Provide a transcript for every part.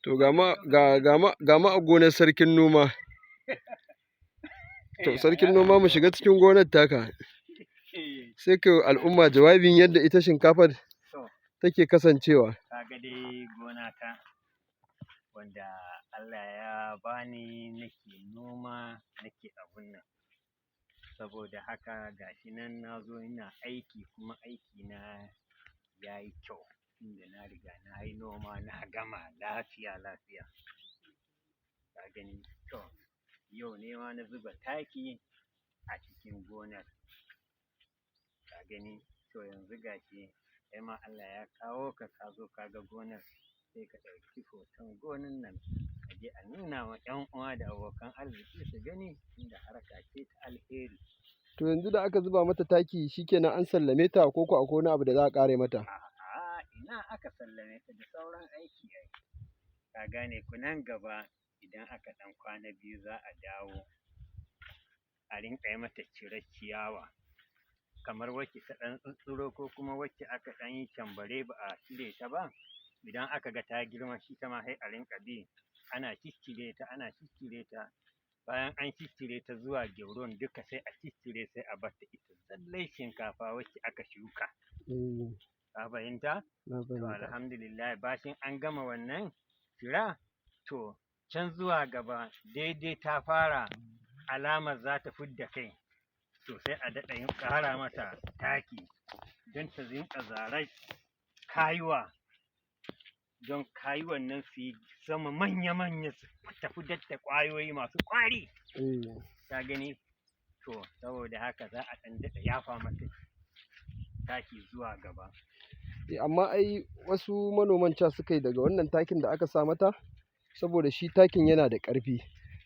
To ga mu ga mu a gonar sarkin noma. To sarkin noma, mu shiga cikin gonar taka. Sai kai wa al'umma jawabin yadda ita shinkafar take kasancewa. Ka ga dai gona ta wanda Allah ya bani nake noma, nake abun nan. Saboda haka gashi nan nazo ina aiki, kuma aiki na yayi kyau, tunda na riga nayi noma na gama lafiya lafiya. Ka gani, to yau ne ma na zuba taki a cikin gonar. Ka gani, to yanzu gashi kaima Allah ya kawo ka, kazo kaga gonar, sai ka ɗauki hoton gonar nan aje a nuna ma ƴan uwa da abokan arziki su gani, tunda harka ce ta alheri. To yanzu da aka zuba mata taki, shikenan an sallame ta, ko ko akwai wani abu da za a ƙara mata? A'a, ina aka sallame ta? Da sauran aiki ai. Ka gane ko? Nan gaba idan aka ɗan kwana biyu, za a dawo a rinƙa yi mata cirar ciyawa, kamar wacce ta ɗan tsutstsuro, ko kuma wacce aka ɗan yi kyambare ba a cire ta ba. Idan aka ga ta girma, ita ma sai a rinƙa bi ana ciccire ta, ana ciccire ta. Bayan an ciccire ta zuwa gyauron duka, sai a ciccire, sai a barta ita zallan shinkafa wacce aka shuka. Ka fahimta? Na To fahimta. alhamdulillah, bacin an gama wannan cira, to can zuwa gaba daidai ta fara alamar zata fidda kai, to sai a daɗa yin ƙara mata taki don ta rinƙa zarar kayuwa, don kayuwan nan suyi sama manya manya, su fitar da ƙwayoyi masu ƙwari. Ka gani, to saboda haka za a ɗan daɗa yafa mata taki zuwa gaba. Eh, amma ai wasu manoman ca suka yi daga wannan takin da aka sa mata, saboda shi takin yana da ƙarfi,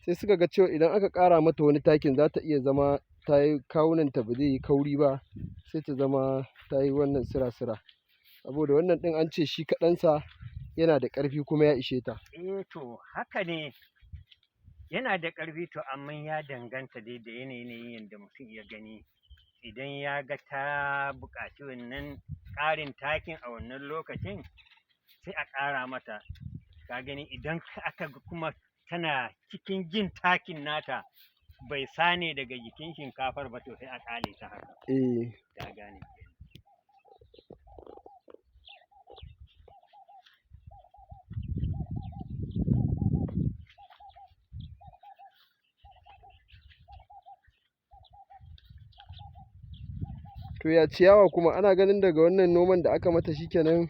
sai suka ga cewa idan aka ƙara mata wani takin, za ta iya zama ta yi kawunanta ba zai yi kauri ba, sai ta zama ta yi wannan sira-sira. Saboda wannan ɗin an ce shi kaɗansa yana da ƙarfi kuma ya ishe ta. Eh, to haka ne, yana da ƙarfi, to amma ya danganta dai da yanayin yanda mutum ya gani. Idan ya ga ta buƙaci wannan ƙarin takin a wannan lokacin, sai a ƙara mata. Ka gani, idan aka ga kuma tana cikin jin takin nata bai sane daga jikin shinkafar ba, to sai a ƙyale ta haka. Ka gane. To ya ciyawa kuma? Ana ganin daga wannan noman da aka mata, shikenan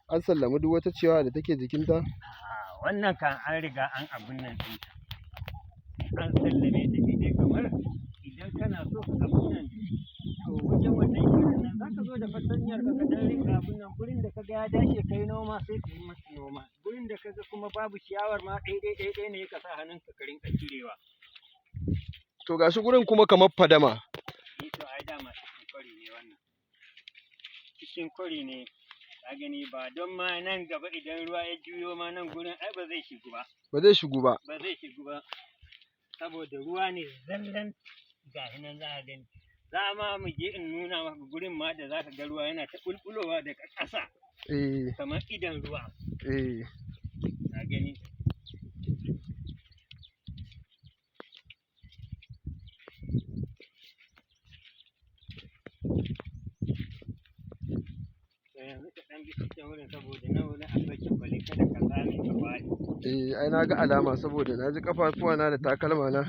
an sallami duk wata ciyawa da take jikinta? A'a, wannan kan an riga an abun nan ɗinta, an sallame ta. Sai dai kamar idan kana so ka abun nan, to wajen wannan shirin nan zaka zo da fartanyar ka, ka ɗan rinƙa abun nan. Gurin da kaga ya dace kayi noma, sai kayi masa noma. Gurin da kaga kuma babu ciyawar ma, ɗai ɗai ɗai ne, ka sa hannunka ka rinƙa cirewa. To gashi gurin kuma kamar fadama. Eh, to ai dama cikin kwari ne wannan, cikin kwari ne. Ka gani, ba don ma nan gaba idan ruwa ya juyo ma nan gurin, ai ba zai shigu ba. Ba zai shigu ba. Ba zai shigu ba, saboda ruwa ne zallan. Gashi nan za ka gani, za ma mu je in nuna maka gurin ma da za ka ga ruwa yana ta ɓulɓulowa daga ƙasa kamar idon ruwa. Ka gani. To yanzu ka ɗan bi ta wurin, saboda nan wurin akwai cakwali, kada ka zame ka faɗi. Eh, ai na ga alama, saboda na ji ƙafafuwana da takalma na.